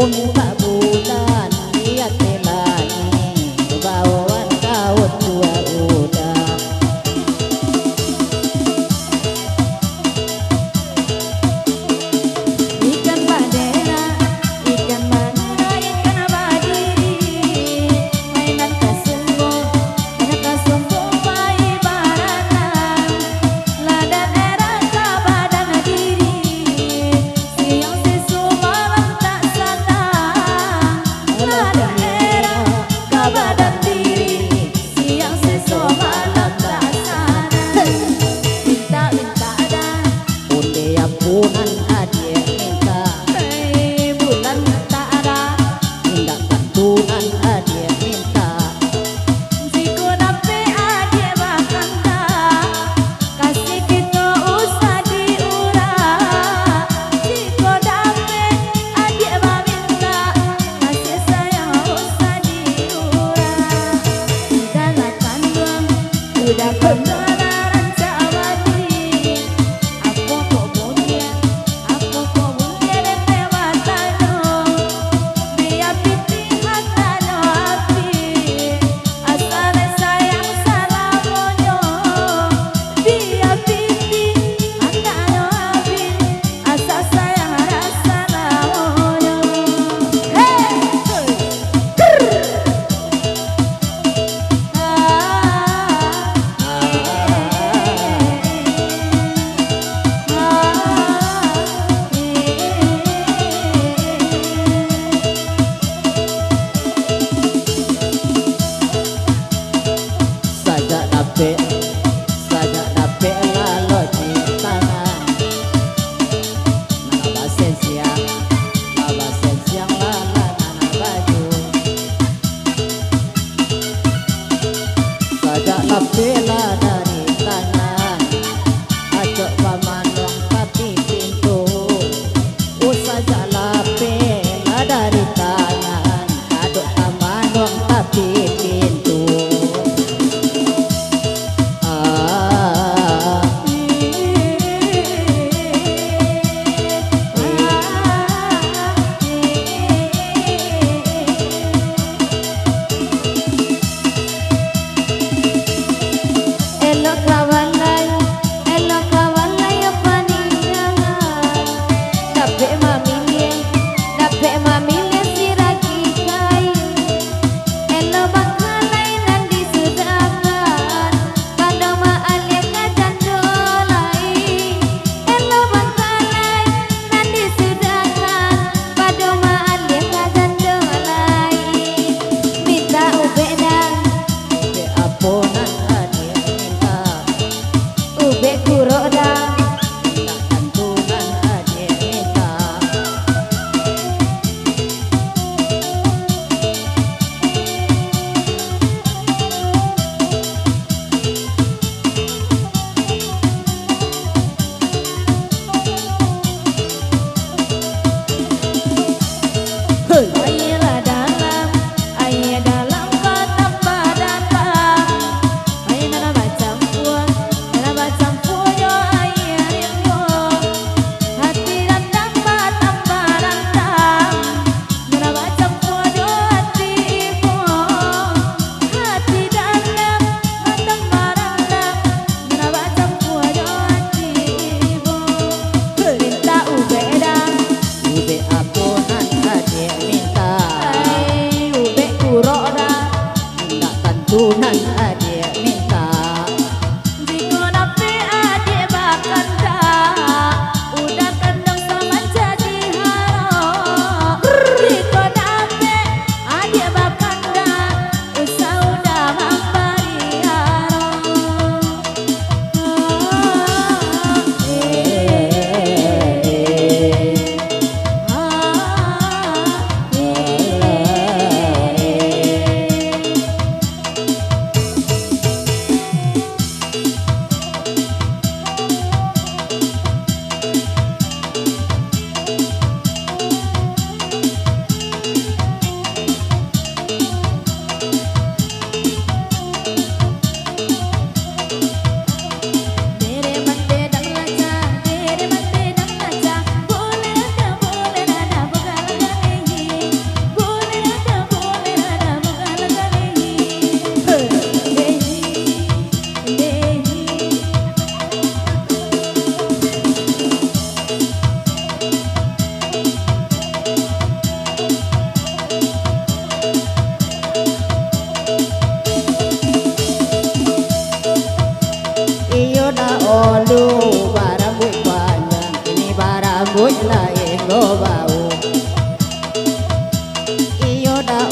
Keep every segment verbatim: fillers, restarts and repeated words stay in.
Umak bulan di ateh langik, baoan taun tua udah. Ikan baderak, ikan baderak, ikan badiri, mainan kasumbo, mainan kasumbo pai baranang, ladan erat ka badan diri, siang sisu malam tak sanang.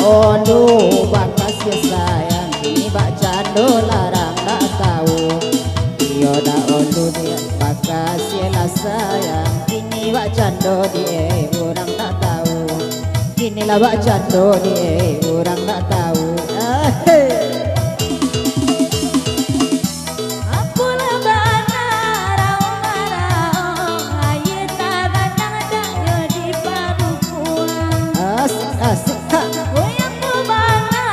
Olu bakasiah sayang, kini bakcando larang ndak tahu. Iyo dak olu dek bakasiah lah sayang, kini bakcando dek urang ndak tahu. Kini lah bakcando dek urang ndak tahu. Ah, hei. Apolah bana raung-maraung, aia taganang dak yo diparukuang. Asik, asik, ha. Goyang tu bana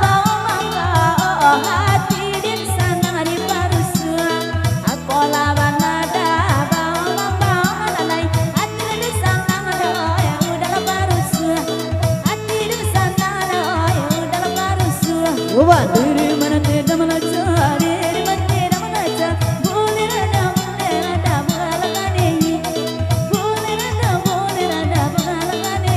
baomang-baok, hati den sanang diparusuah. Apolah bana dah baomang-baok, lalai hati den sanang dah, yo udah lah parusuah. Ati den sanang dah, yo udah lah parusuah. Uban. Diri mana tidak melacak, diri mana tidak melacak. Boleh rada, boleh rada, boleh rada, boleh rada, boleh rada, boleh rada, boleh rada.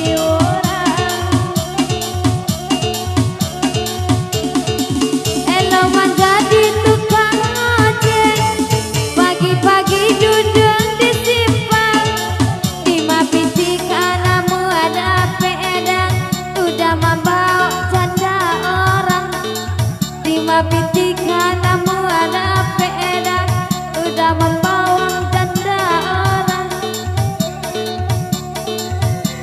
Iyolah. Elok manjadi tukang ojek, pagi-pagi duduak di simpang. Di mapitikan amuah dapek edan, udah mambaok janda orang. Di mapitikan amuah dapek edan, udah mambaok janda orang.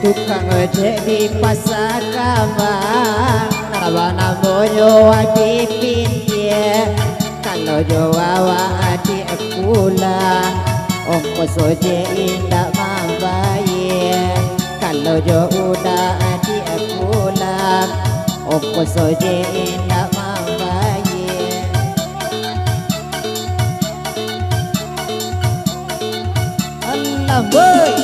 Tukang ojek di Pasa Kambang, nan banamonyo Wadi Pintia. Kalau jo awak adiak pulang, ongkos ojek indak mambayia. Kalau jo uda adiak pulang, ongkos ojek indak mambayia. Alah, boy.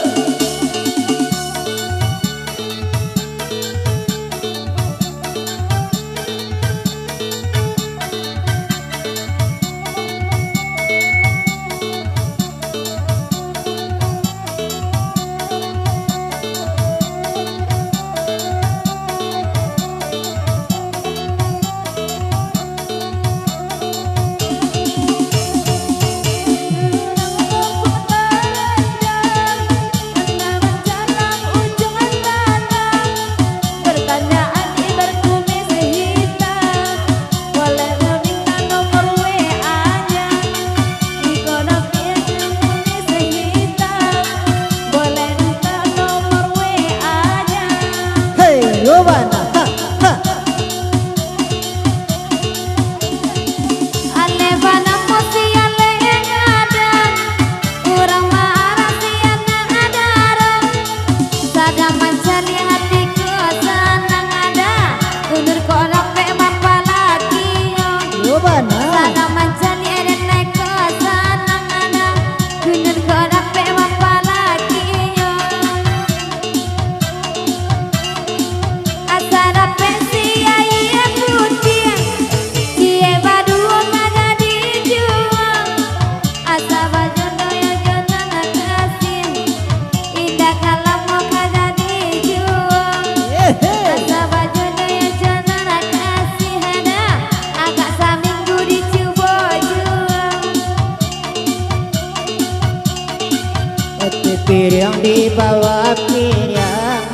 Piriang di bawah piriang,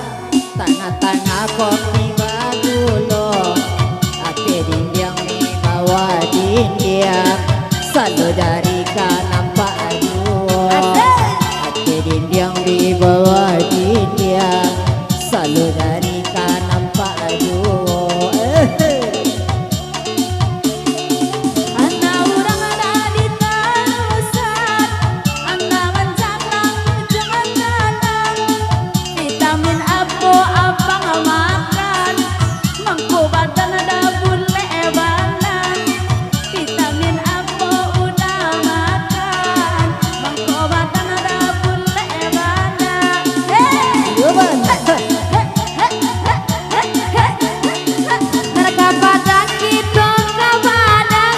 tangah-tangah kopi bagulo. Ateh dindiang di bawah dindiang, salo jari ka nampak juo. Ateh dindiang di bawah dindiang, salo jari ka nampak juo. Eh. Anak urang anak di tarusan, anak mancaklang ujuang tanah. Vitamin apo abang makan, mangko badan dah bulek bana. Vitamin apo udah makan, mangko badan dah bulek bana. Hei! Yo, Bang. Nan ka padan kito ka padan,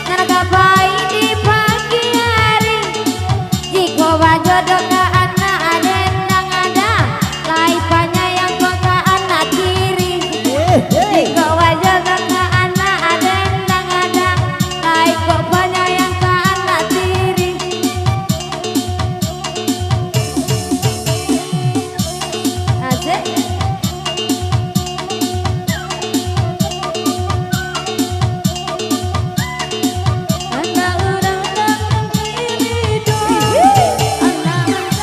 nan ka pai di pagi ari. Jikok bajodoh ka anak dendang ada, lai panyayang ko ka anak tiri. Jikok bajodoh ka anak dendang ada, lai ko panyayang ka anak tiri. Asik. Anak urang kampung Gilido, anak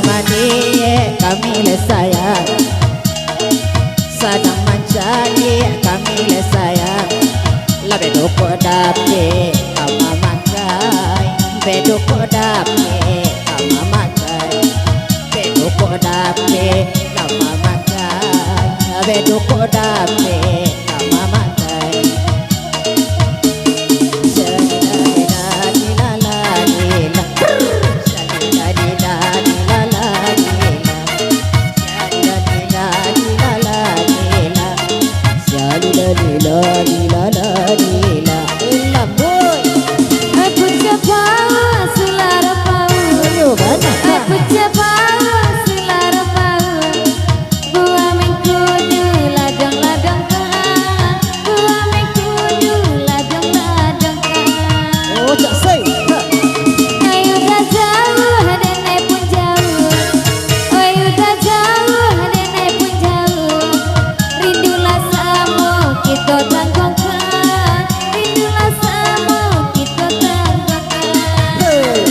Mandi kami le sayang, sadang mancaliak kami le sayang. Lah bedokok dapek ka mamakai, bedokok dapek ka mamakai, bedokok dapek ka mamakai, bedokok dapek ka mamakai. Buah mengkudu ladang-ladang ka, buah mengkudu ladang-ladang ka. Oh, cak sei. Ha. Ayo dah jauah, denai pun jauah. Ayo dah jauah, denai pun jauah. Rindulah samo kito tanggongkan. Rindulah samo kito tanggongkan. Hey.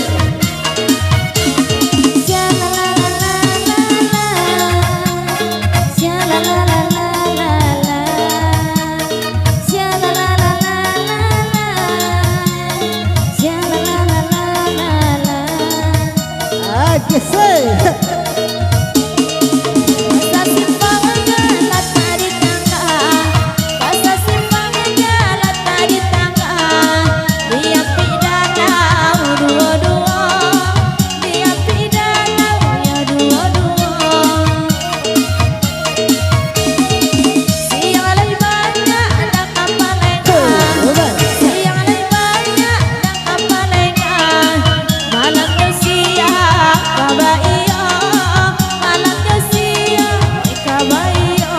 Ah, gesek. Pasar simpang jalan tadi tangah, pasar simpang jalan tadi tangah, di api danau duo-duo, di api danau yo duo-duo. Siang lai banyak dang ka palengan, siang lai banyak dang ka palengan, malam nyo sia ka baiyo, malam nyo sia ka baiyo.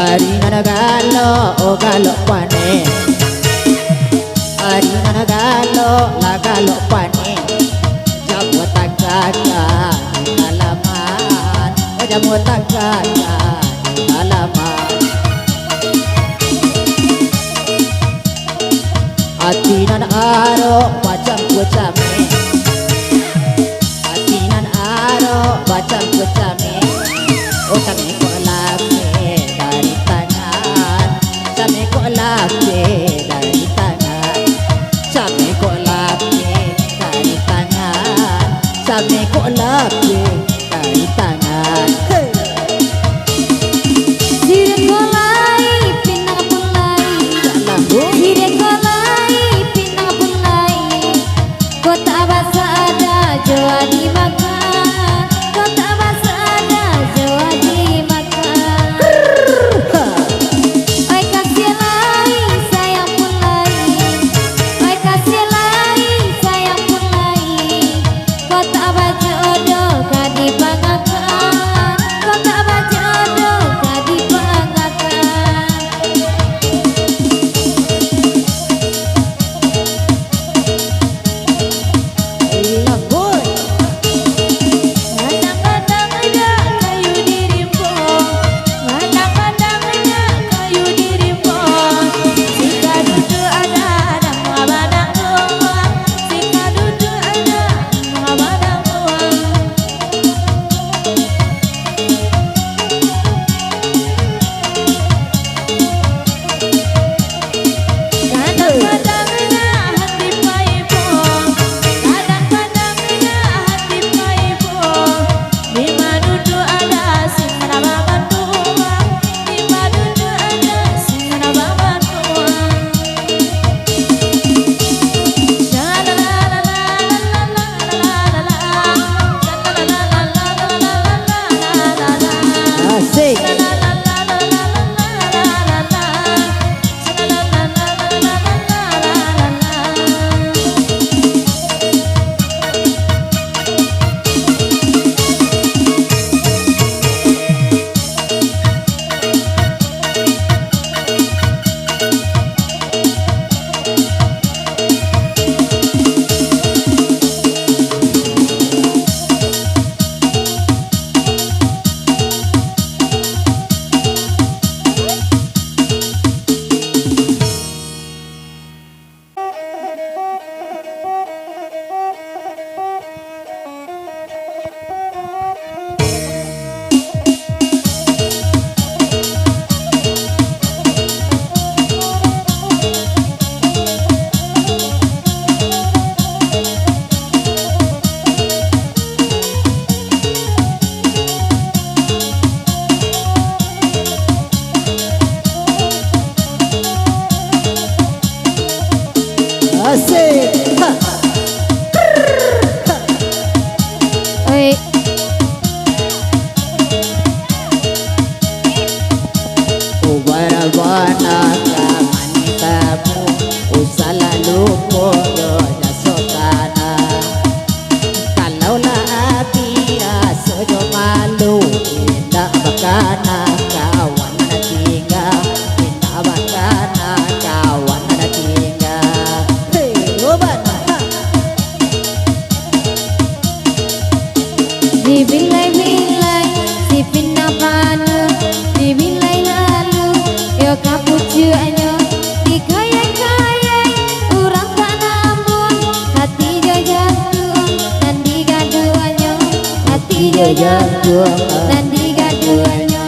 Ari nan galok, oh, galok paneh. Ari nan galok, lah galok paneh. Jamu tagak di halaman, oh, jamu tagak di halaman. Ati nan arok macam kucami. Ati nan arok macam kucami. Oh, camekok lapeh dari tangan. Camekok lapeh dari tangan. Camekok lapeh dari tangan. Camekok lapeh dari tangan. Hei. Sireko lai, pinang pun lai. Sireko lai, pinang pun lai. Kota Asik. Ha. Ha. Oi. Ubar bana ka mani tamu, usah lalu podo jaso tanah. Kalau lah biaso jo malu, indak bakana kawan nan tingga, indak bakana kawan nan tingga. Hei, ubar bana, ha. Dibilai-bilai si Pina Panu, dibilai lalu yo ka pucuaknyo, dikayai-kayai urang tak namuah, hati jo jantuang nan digaduahnyo, hati jo jantuang nan digaduahnyo.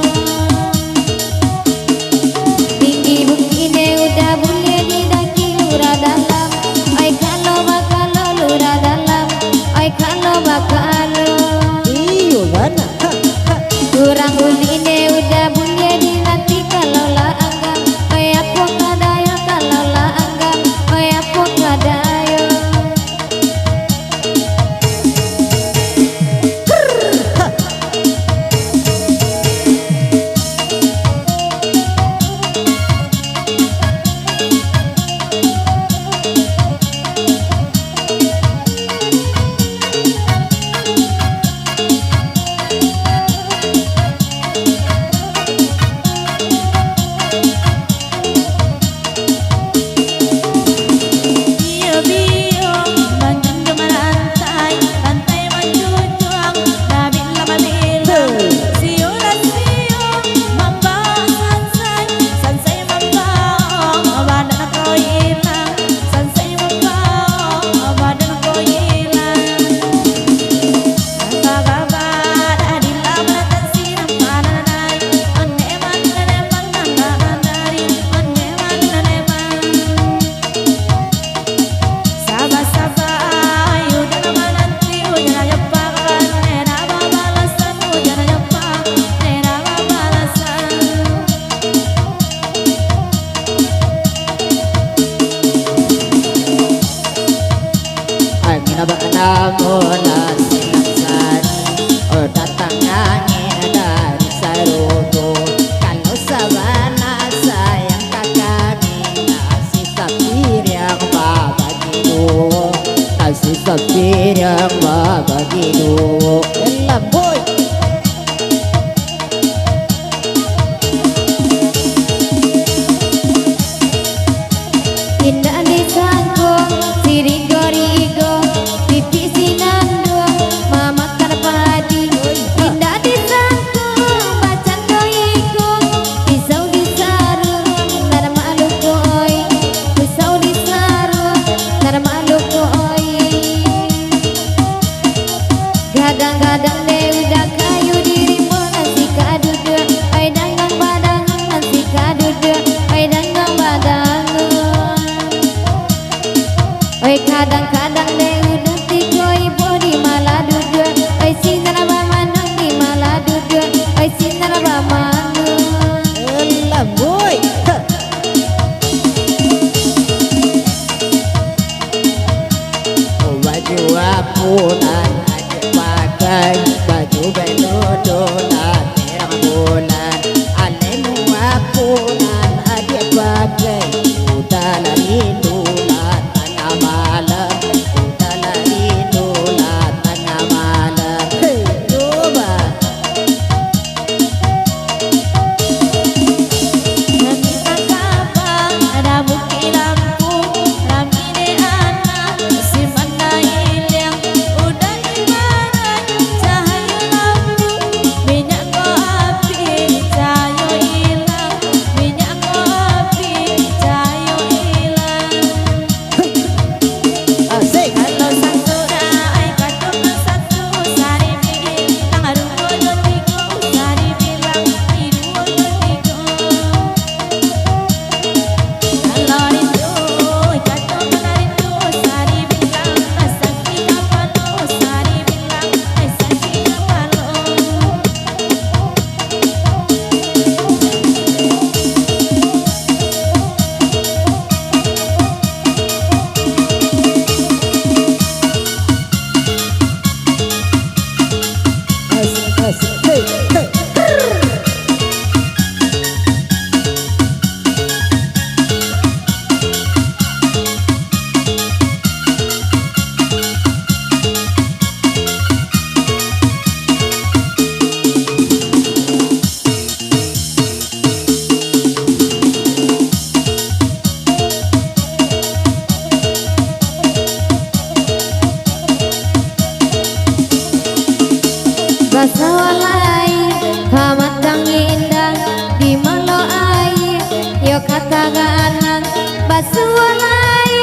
Tagak anang basuo lai,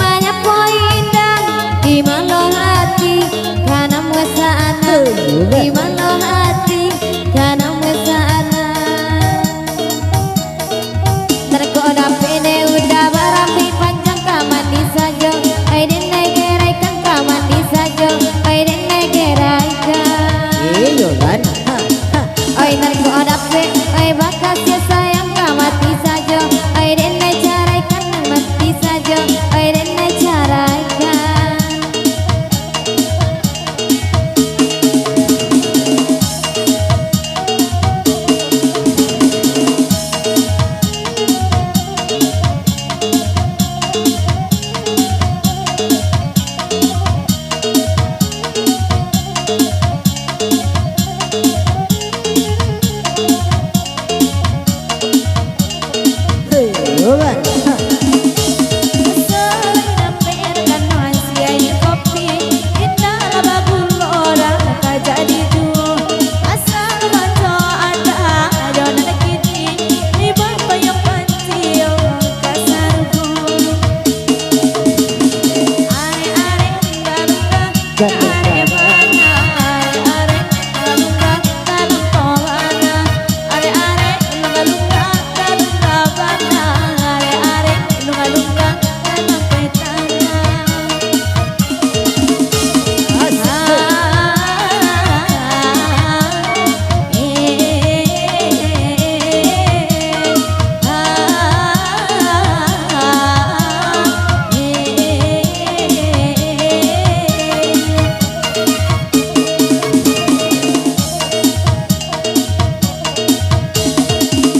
manyapo indak, di mano hati, kanam wesa anang, di mano hati, kanam wesa anang. Tarko dapek ne udah barambik panjang ka mandi sajo, ai denai gerai kan ka mandi sajo, ai denai gerai kan. Iyo kan? Ha, ha. Oi, tarko dapek, oi, bakasiah sayang ka mati sajo. Oi, denai caraikan mati sajo. Oi, denai caraikan.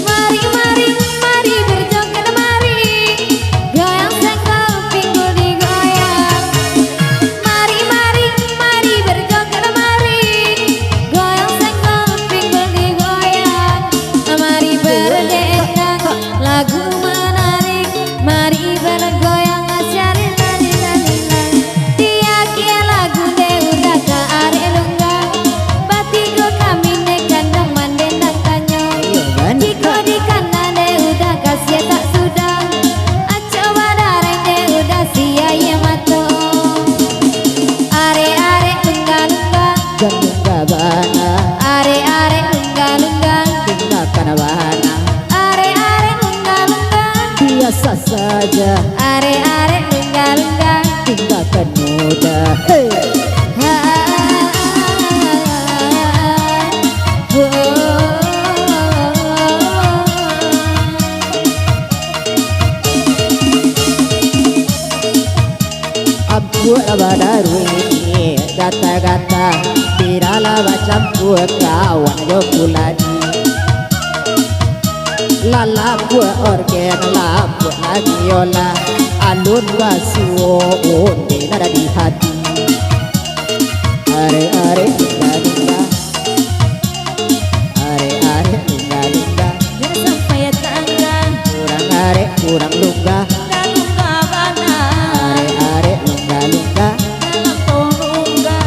Mari, mari, mari berjoget mari, goyang senggol pinggul digoyang. Mari, mari, mari berjoget mari, goyang senggol pinggul digoyang. Mari berdendang, lagu menarik, mari bergoyang, asyari lali lali lali. Tiak-tiak lagu dek udah ka arek lungga, batigo kami ne kandang mandendang tanyo. Iyo, kan? Jiko dikana dek udah ka sia tak sudah, acok badareh dek udah sia aia mato. Arek-arek lungga-lungga, jan lungga bana. Arek-arek lungga-lungga, tinggakan bana. Arek-arek lungga-lungga, biasa saja. Arek-arek lungga-lungga, tinggakan muda. Hei. Ha, ha, ha, ha, ha. Oh. Ampuak lah badaruih, gata-gata, bira lah bacampua kawan jo kuladi. Lah lapuak orgen, lapuak lah biola, alun basuo onde nan ado di hati. Arek-arek lungga-lungga, arek-arek lungga-lungga. Jan sampai tangga. Kurang arek, kurang lungga. Lungga-lungga bana. Arek-arek lungga-lungga. Dalam tolungga.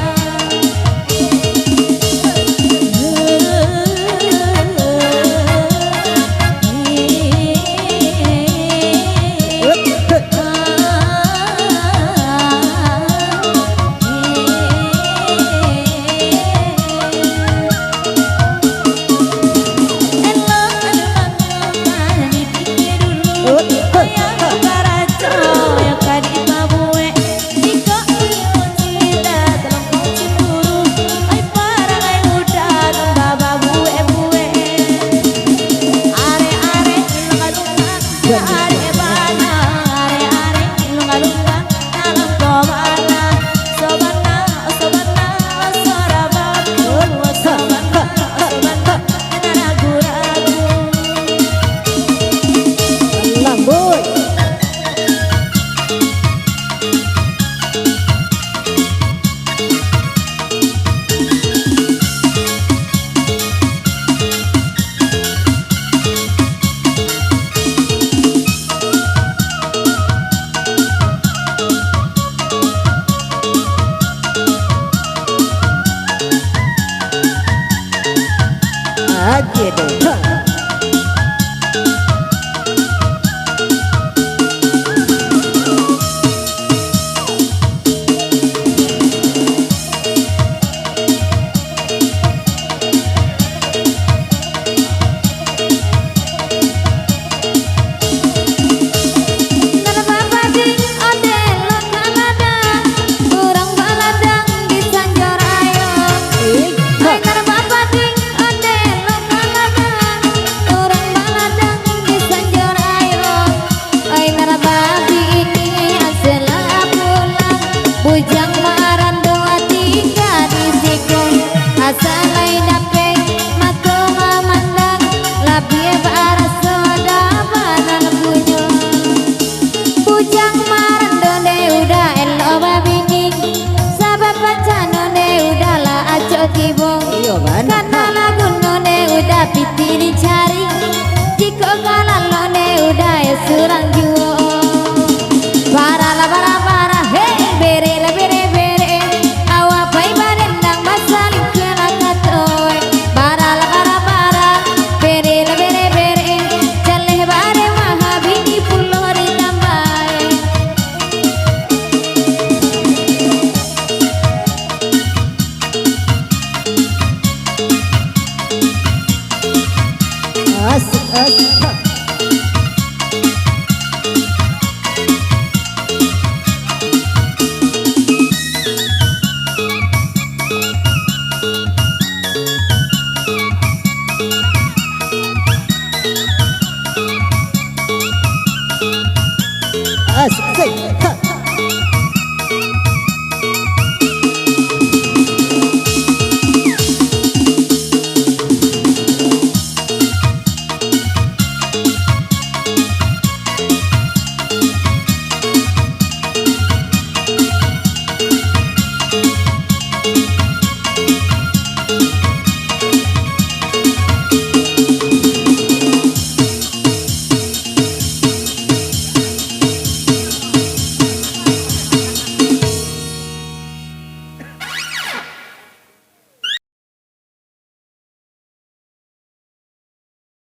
Asik, asik, ha. Asik, asik, ha.